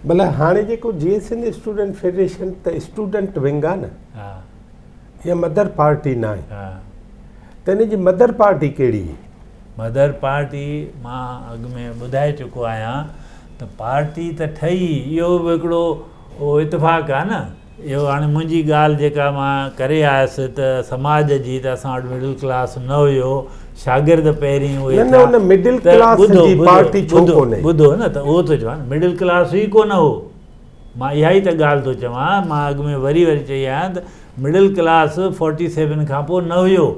ڀلا هاڻي جيڪو جيئي سنڌ اسٽوڊنٽ فيڊريشن ته اسٽوڊنٽ ونگ آ نه. ها. اها مدر پارٽي ناهي. ها. ته ان جي مدر پارٽي ڪهڙي هئي؟ مدر پارٽي مان اڳ ۾ ٻڌائي چڪو آهيان ته پارٽي ته ٺهي اهو به هڪڙو اتفاق آهي نه. اهو هاڻي منهنجي ڳالهه جيڪا مان ڪري آيس ته سماج جي ته اسان وٽ مڊل ڪلاس نه هيو شاگرد پهرين اهي نه نه ان مڊل ڪلاس جي پارٽي ڇو ڪونهي؟ ٻڌو نه ته اهو ٿو چوان مڊل ڪلاس ئي ڪونه هو مان اها ئي ته ڳالهه ٿو چوان مان اڳ ۾ وري وري چئي آيان ته مڊل ڪلاس فورٽي سيون کان پوء نه هيو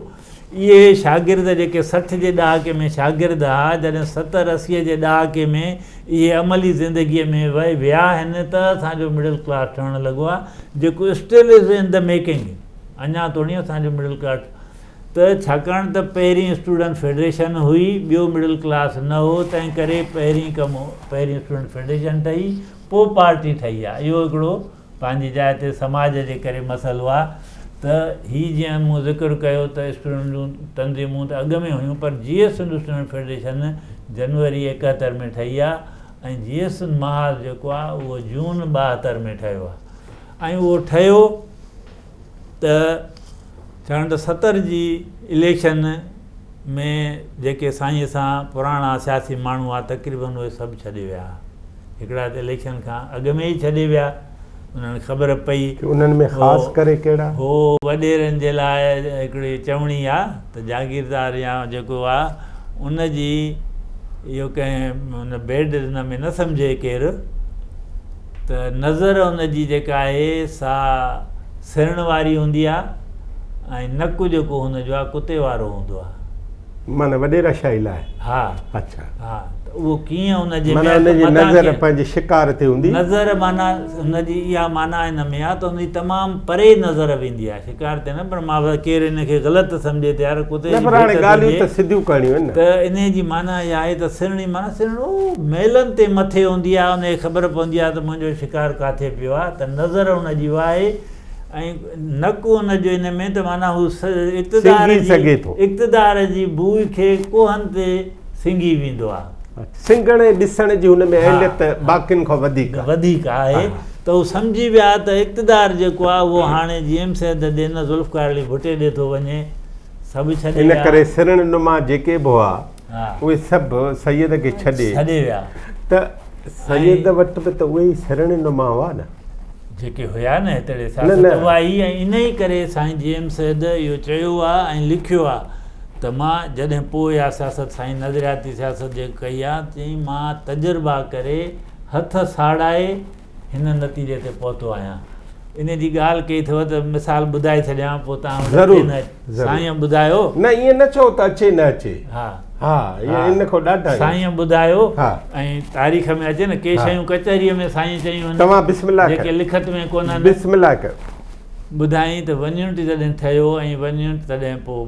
اهي شاگرد جيڪي 60 جي ڏهاڪي ۾ شاگرد ها، جڏهن 70 80 جي ڏهاڪي ۾ اهي عملي زندگيء ۾ ويا آهن ته اسان جو مڊل ڪلاس ٺهڻ لڳو آهي، جيڪو still is in the making, اڃا توڻي اسان جو مڊل ڪلاس ته ڇاڪاڻ ته پهرين اسٽوڊنٽ فيڊريشن هئي، ٻيو مڊل ڪلاس نه هو، تنهن ڪري پهرين ڪم پهرين اسٽوڊنٽ فيڊريشن ٺهي، پوء پارٽي ٺهي آهي. اهو هڪڙو پنهنجي جاء تي سماج جي ڪري مسئلو آ ته هي جيئن مون ذڪر ڪيو ته اسٽوڊنٽ جون تنظيمون ته اڳ ۾ هيون پر جيئي سنڌ اسٽوڊنٽ فيڊريشن جنوري 71 ۾ ٺهي آ ۽ جيئي سنڌ محاذ جيڪو آ اهو جون 72 ۾ ٺهيو آ ۽ اهو ٺهيو ته ڇاڪاڻ ته 70 جي اليڪشن ۾ جيڪي سائين سان پراڻا سياسي ماڻهو هئا تقريبن اهي سڀ ڇڏي ويا. هڪڙا ته اليڪشن کان اڳ ۾ ئي ڇڏي ويا، انهن کي خبر پئي. انهن ۾ خاص ڪري ڪهڙا؟ هو وڏيرن جي لاء هڪڙي چوڻي آ ته جاگيردار يا جيڪو آ ان جي اهو ڪنهن ان بيڊ ان ۾ نه سمجهي ڪير ته نظر ان جي جيڪا آهي سا سرڻ واري هوندي آ ۽ نڪ جيڪو هن جو آ ڪتي وارو هوندو آ. معنيٰ وڏيرا شاهي لاء؟ ها. اڇا. ها ته اهو ڪيئن ان جي معنيٰ ان جي نظر پنهنجي شڪار تي هوندي. نظر معنيٰ ان جي اها معنيٰ ان ۾ آ ته ان جي تمام پري نظر ويندي آ شڪار تي نه پر مان ڪير ان کي غلط سمجهي ته يار ڪتي جي نه پر هاڻي ڳالهيون ته سڌيون ڪرڻيون آهن نه. ته انهي جي معنيٰ اها آهي ته سرڻي معنيٰ سرڻ او ميلن تي مٿي هوندي آ ان کي خبر پوندي آ ته منهنجو شڪار ڪاٿي پيو آ ته نظر ان جي اها آهي ۽ نڪ ان جو ان ۾ ته معنيٰ هو اقتدار سگهي ٿو. اقتدار جي بوء کي ڪوهن تي سنگهي ويندو آهي. سنگهڻ ۽ ڏسڻ جي هن ۾ اهليت باقين کان وڌيڪ آهي. وڌيڪ آهي ته هو سمجهي ويا ته اقتدار جيڪو آهي اهو هاڻي جي ايم سيد ڏي نه ذوالفقار علي ڀٽي ڏي ٿو وڃي. سڀ ڇڏي ويا. ان ڪري سرڻ نما جيڪي به هئا اهي سڀ سيد کي ڇڏي ويا. ته سيد وٽ به ته اهي ئي سرڻ نما هئا نه. جيڪي هيا نه هتڙي سياست اها ئي ۽ انهي ڪري سائين جي ايم سيد اهو چيو آ ۽ لکيو آ ته مان جڏهن پوء اها سياست سائين نظرياتي سياست جيڪا ڪئي آ چيائين مان تجربا ڪري هٿ ساڙائي هن نتيجي تي پهتو آهيان انهي جي ڳالهه ڪئي اٿو ته مثال ٻڌائي ڇڏيان پوء توهان وٽ اچي نه اچي سائين ٻڌايو. نه ائين نه چئو ته اچي نه اچي. ها. ها ان کان ڏاڍا. سائين ٻڌايو ۽ تاريخ ۾ اچي نه ڪي شيون ڪچهريء ۾ سائين چيون آهن. توهان بسم الله ڪيو. جيڪي لکت ۾ ڪونهن. بسم الله ڪيو. ٻڌائين ته ون يونٽ جڏهن ٺهيو ۽ ون يونٽ تڏهن پوء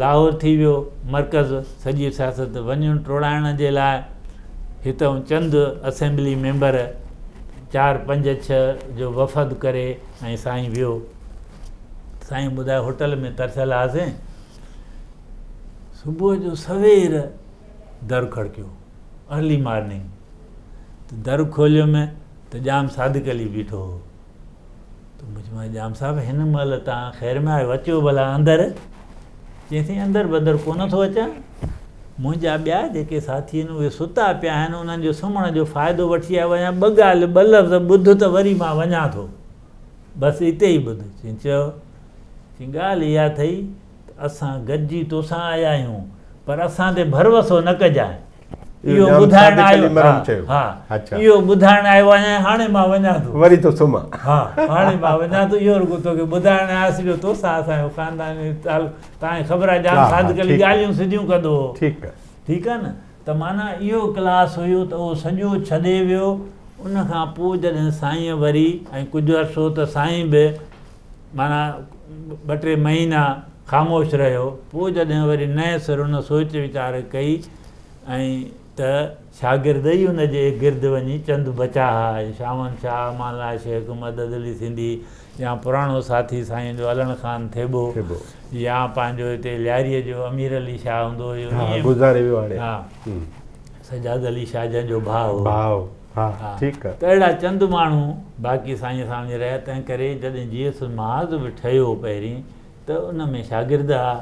لاهور ٿي ويو مرڪز سڄي سياست ون يونٽ ٽوڙائڻ جي لاء هتئون چند اسيمبلي ميمبر چار پنج ڇهه جو وفد ڪري ۽ سائين ويو. سائين ٻڌايو هوٽل ۾ ترسيل هئاسين. صبح جو سوير در کڙڪيو، ارلي مارننگ، ته در کوليم ته ڄام صادق علي بيٺو هو. ته مون چيومانس ڄام صاحب هن مهل توهان خير ۾ آهيو اچو ڀلا اندر. چيائين سائين اندر بندر ڪونه ٿو اچان، منهنجا ٻيا جيڪي ساٿي آهن اهي ستا پيا آهن انهن جو سمهڻ جو فائدو وٺي آيو آهيان، ٻه ڳالهه ٻه لفظ ٻڌ ته وري مان وڃان ٿو. بس اتي ئي ٻڌ. چيائين چئو. چيائين ڳالهه اها اٿئي ته اسان گڏجي توسان آيا آهيون پر اسان تي ڀروسو نه ڪجانء. اهو ٻڌائڻ آيو ها اهو ٻڌائڻ آيو آهيان هاڻي مان وڃان ٿو. وري ٿو سمهان. ها هاڻي مان وڃان ٿو اهو رڳو توکي ٻڌائڻ آيس جو توسان اسان جو خانداني تعلق توهان کي خبر آهي ڄام صادق علي ڳالهيون سڌيون ڪندو هو. ٺيڪ آهي. ٺيڪ آهي نه ته معنيٰ اهو ڪلاس هيو ته اهو سڄو ڇڏي ويو ان کان پوء جڏهن سائينء وري ۽ ڪجهه عرصو ته سائين به معنيٰ ٻه ٽي مهينا خاموش رهيو، پوء جڏهن وري نئين سر ان سوچ ويچار ڪئي ۽ ته شاگرد ئي ان جي گرد وڃي چند بچا ها، شاون شاهه، امان الله شيخ، مدد علي سنڌي يا پراڻو ساٿي سائين جو علڻ خان ٿيٻو يا پنهنجو هتي لياريء جو امير علي شاهه هوندو هيو، ها گذاري ويو هاڻي، ها سجاد علي شاهه جنهن جو ڀاء هو. ها ٺيڪ آ. ته اهڙا چند ماڻهو باقي سائينء سان وڃي رهيا، تنهن ڪري جڏهن جي ايس محاذ به ٺهيو پهرين ته ان ۾ شاگرد ها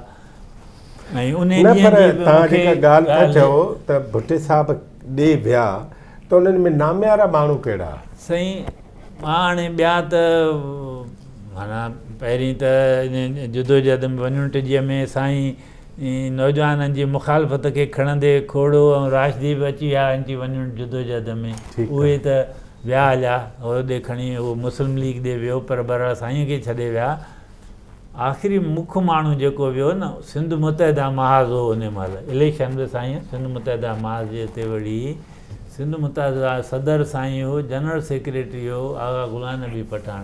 ۽ انهي نه ڏينهن پر جي به توهان مون کي جيڪا ڳالهه ٿا ڳالهه. چئو ته ڀٽي صاحب ڏي ويا ته انهن ۾ ناميارا ماڻهو ڪهڙا ها؟ سائين مان هاڻي ٻيا ته معنيٰ پهرين ته ان جدوجهد ۾ وڃڻ ٽجيء ۾ سائين نوجوانن جي مخالفت کي کڻندي کوڙو ۽ راشدي به اچي ويا اينٽي ون يونٽ جدوجهد ۾ اهي ته ويا هليا هوڏي کڻي اهو مسلم ليگ ڏي ويو پر بهرحال سائين کي ڇڏي ويا آخري مک ماڻهو جيڪو ويو نه سنڌ متحده محاذ هو ان مهل اليڪشن به سائين سنڌ متحده محاذ جي تي وڙهي سنڌ متحده صدر سائين هو جنرل سيڪريٽري هو آغا غلام نبي پٺاڻ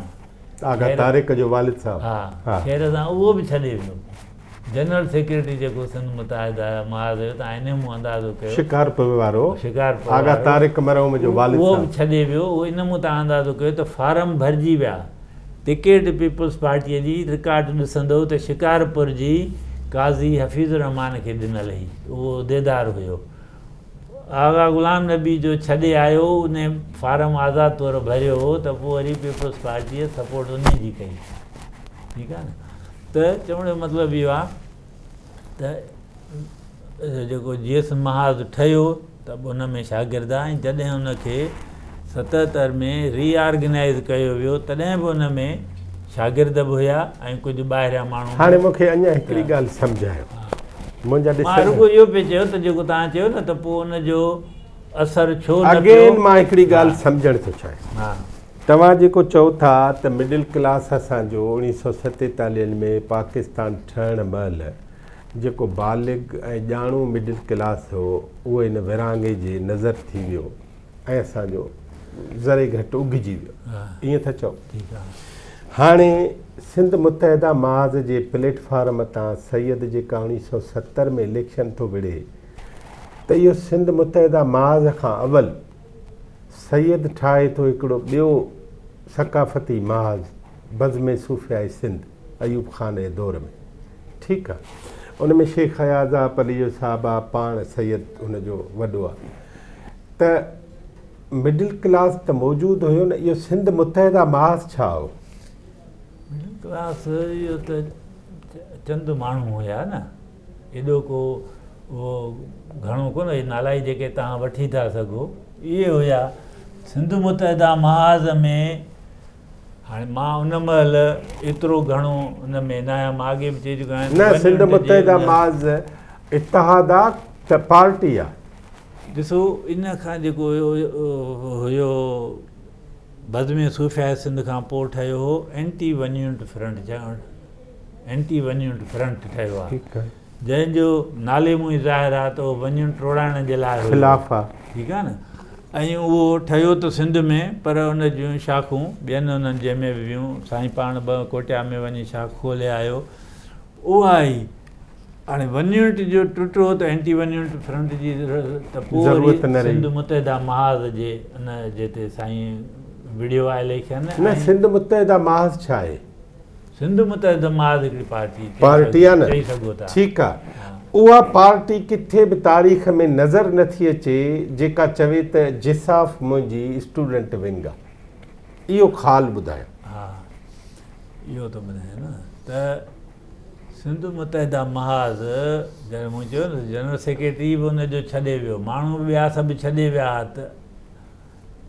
آغا طارق جو والد صاحب ها خير سان اهو به ڇڏي ويو جنرل سيڪريٽري جيڪو سنڌ متحده محاذ هيو تان انهي مون اندازو ڪيو. شڪارپور وارو شڪارپور آغا وارو طارق مرحوم جو والد اهو صاحب. به ڇڏي ويو اهو ان مون تان اندازو ڪيو ته فارم ڀرجي ويا ٽڪيٽ پيپلز پارٽيء جي رڪارڊ ڏسندؤ ته شڪارپور جي قاضي حفيظ الرحمان کي ڏنل هئي اهو عهديدار هيو آغا غلام نبي جو ڇڏي آيو انهي فارم آزاد طور ڀريو هو ته پوء وري پيپلز پارٽيء سپورٽ انهي جي ڪئي ٺيڪ آهي نه. ته چوڻ جو مطلب اهو آهي ته جيڪو جي ايس محاذ ٺهيو ته به ان ۾ شاگرد آ ۽ جڏهن ان کي 77 ۾ ري آرگنائيز ڪيو ويو تڏهن به ان ۾ شاگرد به هيا ۽ ڪجهه ٻاهريان ماڻهو هاڻي مون کي اڃا هڪڙي ڳالهه سمجهايو منهنجا مان رڳو اهو پئي چيو ته جيڪو توهان چيو نه ته پوء ان جو اثر ڇو نه پيو. اگين مان هڪڙي ڳالهه سمجهڻ ٿو چاهيان. توهان جيڪو چئو ٿا ته مڊل ڪلاس اسان جو اوڻيهه سئو ستيتاليهن ۾ پاڪستان ٺهڻ مهل جيڪو بالغ ۽ ڄاڻو مڊل ڪلاس هو اهو ان ورهاڱي جي نظر ٿي ويو ۽ اسان جو ذري گهٽ اگهجي ويو ائين ٿا چئو؟ هاڻي سنڌ متحده محاذ جي پليٽ فارم تان سيد جيڪا 1970 ۾ اليڪشن ٿو وڙهي ته اهو سنڌ متحده محاذ کان اول سيد ٺاهي ٿو هڪڙو ٻيو ثقافتي محاذ بزم صوفياء سنڌ ايوب خان جي دور ۾ ٺيڪ آ ان ۾ شيخ اياز آ پليجو صاحب آ پاڻ سيد ان جو وڏو آ ته مڊل ڪلاس ته موجود هيو نه اهو سنڌ متحده محاذ ڇا هو؟ مڊل ڪلاس اهو ته چند ماڻهو هيا نه ايڏو ڪو اهو گهڻو ڪونه هي نالا ئي جيڪي توهان وٺي ٿا سگهو اهي هيا سنڌ متحده محاذ ۾ هاڻي مان ان مهل ايترو گهڻو ان ۾ نه آهيان مان اڳي به چئي چڪو آهيان نه سنڌ متحده محاذ اتحاد آ ته پارٽي آ. ڏسو ان کان جيڪو هيو بزم صوفياء سنڌ کان پوء ٺهيو هو anti one unit front anti one unit front ٺهيو آهي جنهن جو نالي مون ئي ظاهر آهي ته اهو ون يونٽ ٽوڙائڻ جي لاء هيو خلاف آهي ٺيڪ آهي نه ۽ اهو ٺهيو ته سنڌ ۾ پر ان جون شاخون ٻين انهن جنهن ۾ به ويون سائين پاڻ به ڪوٽيا ۾ وڃي شاخ کولي آيو اها ئي هاڻي ون يونٽ جو ٽٽو ته اينٽي ون يونٽ فرنٽ جي ته پوء وري سنڌ متحده محاذ جي ان جي تي سائين وڙهيو آهي اليڪشن نه سنڌ متحده محاذ ڇا آهي؟ سنڌ متحده محاذ هڪڙي پارٽي پارٽي آ نه چئي سگهو ٿا. ٺيڪ آ اها پارٽي ڪٿي به تاريخ ۾ نظر نه ٿي اچي جيڪا چوي ته جساف منهنجي اسٽوڊنٽ ونگ آ اهو خال ٻڌايو. ها اهو ٿو ٻڌايان نه ته سنڌ متحده محاذ جڏهن مون چيو نه جنرل سيڪريٽري به ان جو ڇڏي ويو ماڻهو به ٻيا سڀ ڇڏي ويا ته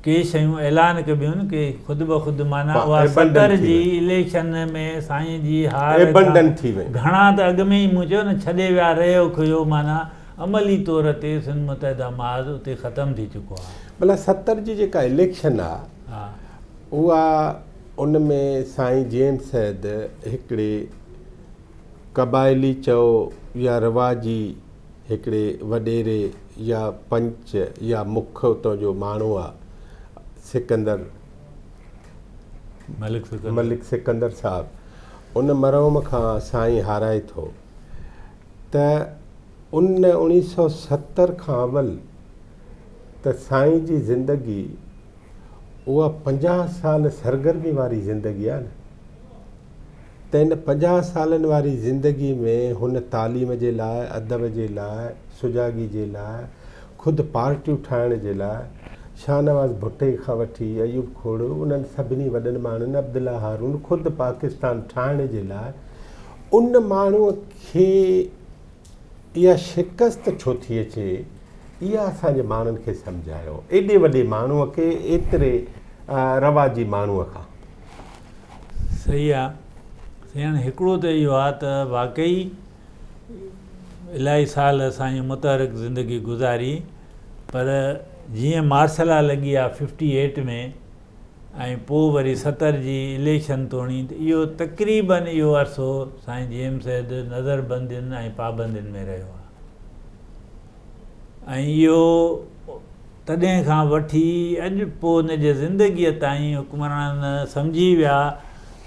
ڪي شيون اعلان ڪبيون ڪي خود بخود معنيٰ اها 70 جي اليڪشن ۾ سائين جي هار کان گهڻا ته اڳ ۾ ئي مون چيو نه ڇڏي ويا رهيو کهيو معنيٰ عملي طور تي سنڌ متحده محاذ اتي ختم ٿي چڪو آهي. ڀلا 70 جي جيڪا اليڪشن آ اها ان ۾ سائين جي ايم سيد هڪڙي قبائلي چئو يا رواجي هڪڙي وڏيري يا پنچ يا مک اتان جو ماڻهو آ سڪندر ملڪ سڪندر صاحب ان مرحوم کان سائين هارائي ٿو ته ان 1970 کان اول ته سائين جي زندگي اها 50 سال سرگرمي واري زندگي آ نه ته ان 50 سالن واري زندگي ۾ هن تعليم جي لاء، ادب جي لاء، سجاڳي جي لاء، خود پارٽيون ٺاهڻ جي لاء شاهنواز ڀٽي کان وٺي ايوب کوڙو انهن سڀني وڏن ماڻهن عبدالله هارون خود پاڪستان ٺاهڻ جي لاء ان ماڻهو کي اها شڪست ڇو ٿي اچي اها اسان جي ماڻهن کي سمجهايو ايڏي وڏي ماڻهو کي ايتري رواجي ماڻهو کان. صحيح آ سائين هڪڙو ته اهو آ ته واقعي الاهي سال اسان ائين متحرڪ زندگي گذاري پر جيئن مارشلا لڳي آ ففٽي ايٽ ۾ ۽ پوء وري ستر جي اليڪشن توڻي ته اهو تقريبن اهو عرصو سائين جي ايم سيد نظر بندين ۽ پابندين ۾ رهيو آ ۽ اهو تڏهن کان وٺي اڄ پوء هن جي زندگيء تائين حڪمران سمجهي ويا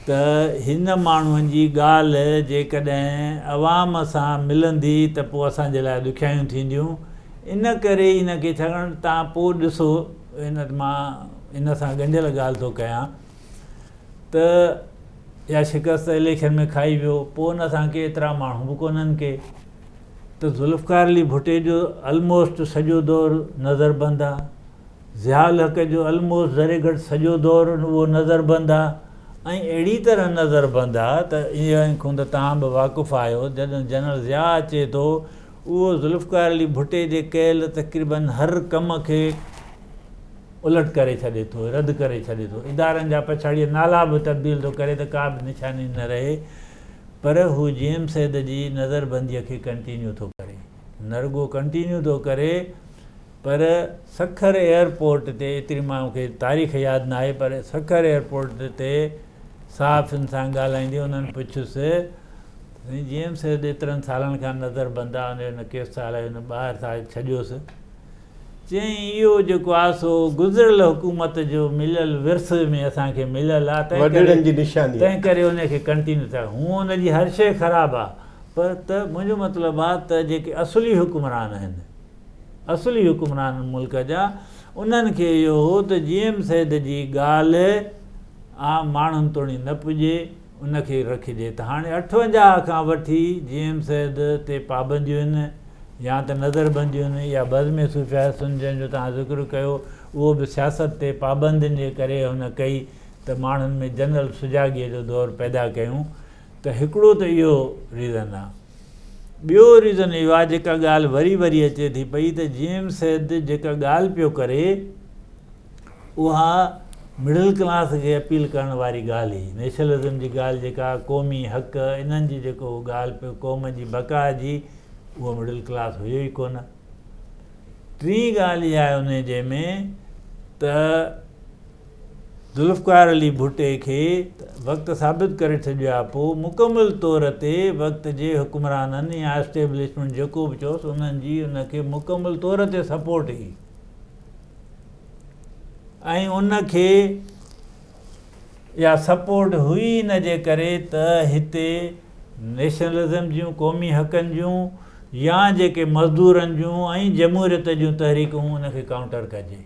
ته هن ماڻهوء جي ڳالهه جيڪڏهن عوام سان ملندي ته پوء اسان جي لاء ڏکيائيون ٿينديون، ان ڪري ئي هن کي ڇاڪاڻ تان پوء ڏسو ان مان ان سان ڳنڍيل ڳالهه ٿو ڪيان ته اها شڪست اليڪشن ۾ کائي ويو پوء ان سان ڪي ايترا ماڻهو به ڪونهن ڪي. ته ذوالفقار علي ڀٽي جو الموسٽ سڄو دور نظر بند آ، ضياء الحق جو الموسٽ ذري گهٽ سڄو دور اهو نظر بند آ ۽ اهڙي طرح نظر بند آ ته اهو کان ته توهان به واقف آهيو جڏهن جنرل ضياء اچي ٿو اهو ذوالفقار علي ڀٽي جي ڪيل تقريبن هر ڪم کي الٽ ڪري ڇڏي ٿو، رد ڪري ڇڏي ٿو، ادارن جا پڇاڙيء نالا به تبديل ٿو ڪري ته ڪا به نشاني نه رهي. پر هو جي ايم سيد جي نظربنديء کي ڪنٽينيو ٿو ڪري. نه رڳو ڪنٽينيو ٿو ڪري پر سکر ايئرپورٽ تي ايتري مان کي تاريخ ياد ناهي پر سکر ايئرپورٽ تي صحافين سان ڳالهائيندي انهن پڇيس ته سائين جي ايم سيد ايترن سالن کان نظربند آ ان جو نه ڪيس ٿا هلايو نه ٻاهر ٿا ڇڏيوس. چيائين اهو جيڪو آهي سو گذريل حڪومت جو مليل ورثي ۾ اسان کي مليل آهي وڏڙن جي نشاني آهي. تنهن ڪري ان کي ڪنٽينيو ٿا هونء ان جي هر شيء خراب آهي پر ته منهنجو مطلب آهي ته جيڪي اصلي حڪمران آهن اصلي حڪمران ملڪ جا انهن کي اهو هو ته جي ايم سيد جي ڳالهه عام ماڻهن توڻي نه پڄي ان کي رکجي ته هاڻي 58 کان وٺي جي ايم سيد تي پابنديون آهن يا ته نظر بنديون آهن يا بزم صوفياء سن جنهن جو توهان ذڪر ڪيو اهو به سياست تي پابندين جي ڪري هن ڪئي ته ماڻهن ۾ جنرل سجاڳيء جو دور پيدا ڪيون ته هڪڙو ته اهو ريزن آهي ٻيو ريزن اهو آهي جيڪا ڳالهه وري وري اچي ٿي پئي ته جي ايم سيد جيڪا ڳالهه پيو ڪري اها مڊل ڪلاس کي اپيل ڪرڻ واري ڳالهه هئي. نيشنلزم جي ڳالهه جيڪا قومي حق انهن جي جيڪو ڳالهه پيو قوم جي بقا جي اهو مڊل ڪلاس هيو ئي ڪونه. ٽين ڳالهه اها آهي انهي جي ۾ ته ذوالفقار علي ڀٽي کي وقت ثابت ڪري ڇڏيو آهي پوء مڪمل طور تي وقت جي حڪمرانن يا اسٽيبلشمينٽ جيڪو به چئوس انهن جي ان کي مڪمل طور تي سپورٽ هئي. ۽ ان کي اها سپورٽ هئي ان جي ڪري ته هتي نيشنلزم جون قومي حقن جون يا جيڪي مزدورن جون ۽ جمهوريت جون تحريڪون ان کي ڪائونٽر ڪجي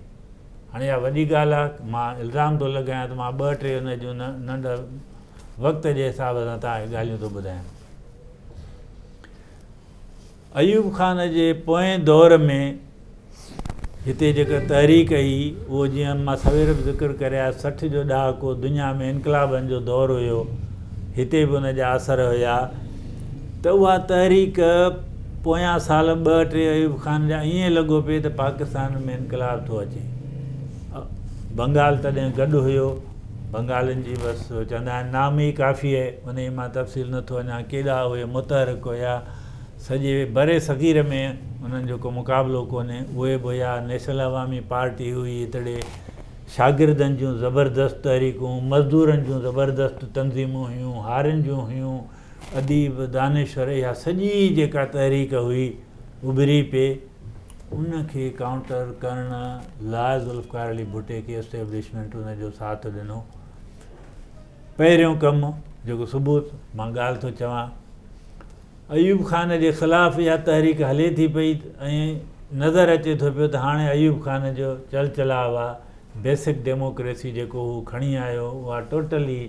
هاڻي اها وڏي ڳالهه آهي مان الزام ٿو لڳايان ته مان ٻه ٽي ان جون ننڍ وقت جي حساب سان توهان کي ڳالهيون ٿو ٻڌايان ايوب خان جي پوئين دور ۾ هتي جيڪا تحريڪ هئي اهو جيئن مان سوير به ذڪر ڪري آيس 60 جو ڏهاڪو دنيا ۾ انقلابن جو دور هيو هتي به ان جا اثر هيا ته اها تحريڪ پويان سال ٻه ٽي ايوب خان جا ائين لڳو پئي ته پاڪستان ۾ انقلاب ٿو اچي بنگال تڏهن گڏ هيو بنگالين جي بس چوندا آهن نام ئي ڪافي هي انهي مان تفصيل نٿو وڃان ڪيڏا اهي متحرڪ هيا سڄي برصغير ۾ انهن جو ڪو مقابلو ڪونهي اهي به هيا نيشنل عوامي پارٽي هئي هتڙي شاگردن جون زبردست تحريڪون مزدورن جون زبردست تنظيمون هيون هارين جون هيون اديب دانشور اها سڄي جيڪا تحريڪ هئي اڀري پئي ان کي ڪائونٽر ڪرڻ لاء ذوالفقار علي ڀٽي کي اسٽيبلشمينٽ ان جو ساٿ ڏنو. پهريون ڪم جيڪو ثبوت مان ڳالهه ٿو چوان ايوب خان جي خلاف اها تحريڪ هلي ٿي پئي ۽ نظر اچي ٿو پيو ته هاڻي ايوب خان جو چل چلاء آ بيسڪ ڊيموڪريسي جيڪو هو کڻي آيو اها ٽوٽلي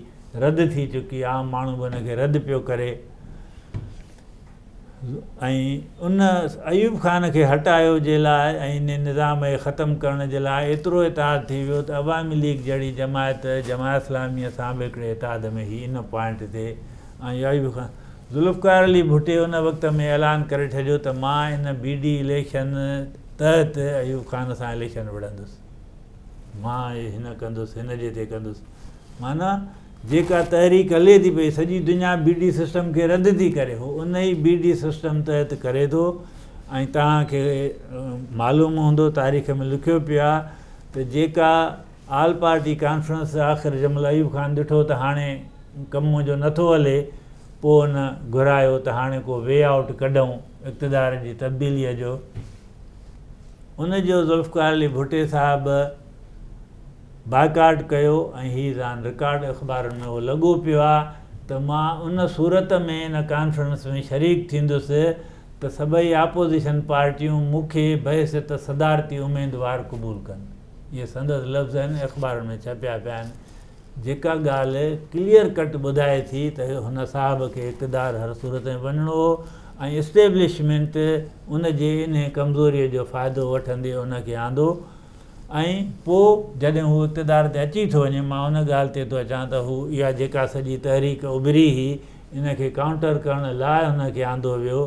رد ٿي چڪي عام ماڻهو به ان کي رد پيو ڪري. ۽ ان ايوب خان کي هٽايو جي لاء ۽ ان نظام کي ختم ڪرڻ جي لاء ايترو اتحاد ٿي ويو ته عوامي ليگ جهڙي جماعت جماعت اسلاميء سان به هڪڙي اتحاد ۾ هئي ان پوائنٽ تي ۽ ايوب خان ذوالفقار علي ڀٽي ان وقت ۾ اعلان ڪري ڇڏيو ته مان ان بي ڊي اليڪشن تحت ايوب خان سان اليڪشن وڙهندس. مان هن ڪندس هن جي تي ڪندس معنيٰ جيڪا تحريڪ هلي ٿي پئي سڄي دنيا بي ڊي سسٽم کي رد ٿي ڪري هو ان ئي بي ڊي سسٽم تحت ڪري ٿو ۽ توهان کي معلوم هوندو تاريخ ۾ لکيو پيو آهي ته جيڪا آل پارٽي ڪانفرنس آخر جنهن مهل ايوب خان ڏٺو ته هاڻي ڪم منهنجو نٿو هلي پوء هن گهرايو ته هاڻي ڪو وي آئوٽ ڪڍون اقتدار جي تبديليء جو ان جو ذوالفقار علي ڀٽي صاحب بائيڪاٽ ڪيو ۽ هي زان رڪارڊ اخبارن ۾ اهو لڳو پيو آهي ته مان ان صورت ۾ ان ڪانفرنس ۾ شريڪ ٿيندس ته سڀئي آپوزيشن پارٽيون مون کي بحيثيت صدارتي اميدوار قبول ڪن. اهي سندس لفظ آهن اخبارن ۾ ڇپيا پيا آهن. جيڪا ڳالهه ڪليئر ڪٽ ٻڌائي ٿي ته هن صاحب کي اقتدار هر صورت ۾ وڃڻو هو ۽ اسٽيبلشمينٽ ان جي انهي ڪمزوريء جو فائدو وٺندي ان کي آندو ۽ پوء جڏهن هو اقتدار تي اچي ٿو وڃي مان ان ڳالهه تي ٿو اچان ته هو اها جيڪا سڄي تحريڪ اڀري هئي ان کي ڪائونٽر ڪرڻ لاء هن کي آندو ويو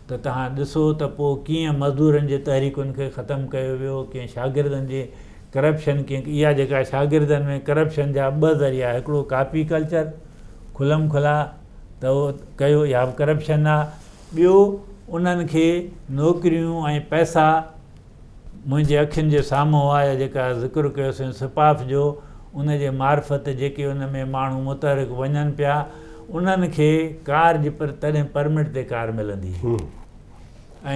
ته توهان ڏسو ته پوء ڪيئن مزدورن جي تحريڪن کي ختم ڪيو ويو ڪيئن شاگردن جي ڪرپشن ڪيئن اها جيڪا شاگردن ۾ ڪرپشن جا ٻه ذريعا هڪڙو ڪاپي ڪلچر کلم کلا ته اهو ڪيو اها به ڪرپشن آ ٻيو انهن کي نوڪريون ۽ پئسا منهنجي اکين جي سامهون آ يا جيڪا ذڪر ڪيوسين سپاف جو ان جي معرفت جيڪي ان ۾ ماڻهو متحرڪ وڃن پيا انهن کي ڪار جي پر تڏهن پرمٽ تي ڪار ملندي هئي.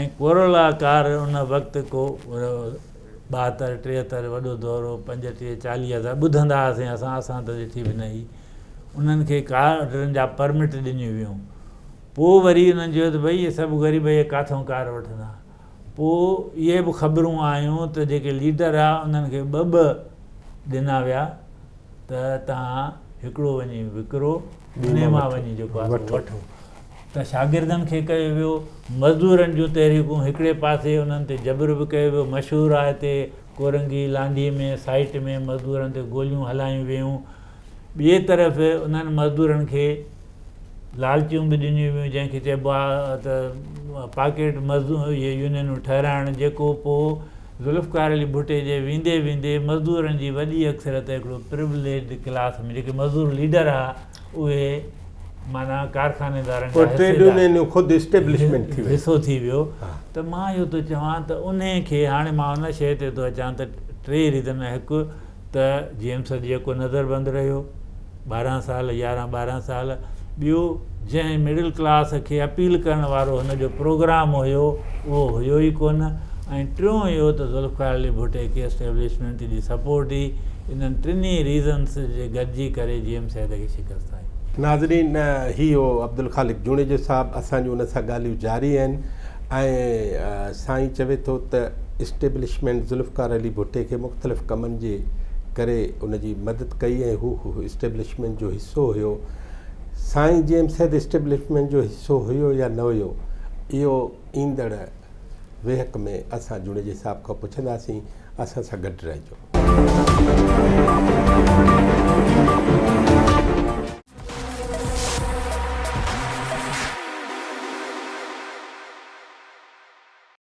۽ ڪورولا ڪار ان وقت ڪو 72 73 وڏو دور هو 35 40 هزار ٻڌندا هئاسين اسان اسان ته ڏٺي به نه هئي انهن کي ڪارن جا پرمٽ ڏنيون ويون پوء وري انهن چيو ته ڀئي اهي سڀ غريب اهي ڪاٿئون ڪار وٺندا پوء اهي به خبرون آيون ته جيڪي ليڊر هئا انهن کي ٻه ٻه ڏنا ويا ته توهان هڪڙو وڃي وڪرو انهي مان وڃي جيڪو آهي سو وٺو ته شاگردن کي ڪيو ويو، مزدورن جون تحريڪون هڪڙي پاسي انهن تي جبر به ڪيو ويو، مشهور آهي تي ڪورنگي لانڍي ۾ سائيٽ ۾ مزدورن تي گوليون هلايون ويون، ٻئي طرف انهن مزدورن کي لالچون به ڏنيون ويون جنهن کي چئبو آهي ته پاڪيٽ مزدور اهي يونينون ٺهرائڻ جيڪو پوء ذوالفقار علي ڀٽي جي ويندي ويندي مزدورن جي وڏي اڪثريت هڪڙو پروليجڊ ڪلاس ۾ جيڪي مزدور ليڊر هئا اهي معنيٰ ڪارخانيدارن جا حصيدار خود اسٽيبلشمينٽ ٿي وئي حصو ٿي ويو ته مان اهو ٿو چوان ته انهي کي هاڻي مان ان شيء تي ٿو اچان ته ٽي ريزن هڪ ته جي ايم سيد جيڪو نظر بند رهيو 12 سال 11 12 سال ٻيو جنهن مڊل ڪلاس کي اپيل ڪرڻ وارو هن جو پروگرام هيو اهو هيو ئي ڪونه ۽ ٽيون اهو ته ذوالفقار علي ڀٽي کي اسٽيبلشمينٽ جي سپورٽ هئي انهن ٽنهي ريزنس جي گڏجي ڪري جي ايم سيد کي شڪست آئي. ناظرين هي هو عبدالخالق جوڻيجو صاحب اسان جون ان سان ڳالهيون جاري آهن ۽ سائين چوي ٿو ته اسٽيبلشمينٽ ذوالفقار علي ڀٽي کي مختلف ڪمن جي ڪري ان جي مدد ڪئي ۽ هو اسٽيبلشمينٽ جو حصو هيو سائين جي ايم سيد اسٽيبلشمينٽ جو حصو هيو يا نه هيو اهو ايندڙ ويهڪ ۾ اسان جوڻيجي صاحب کان پڇنداسين اسان سان گڏ رهجو.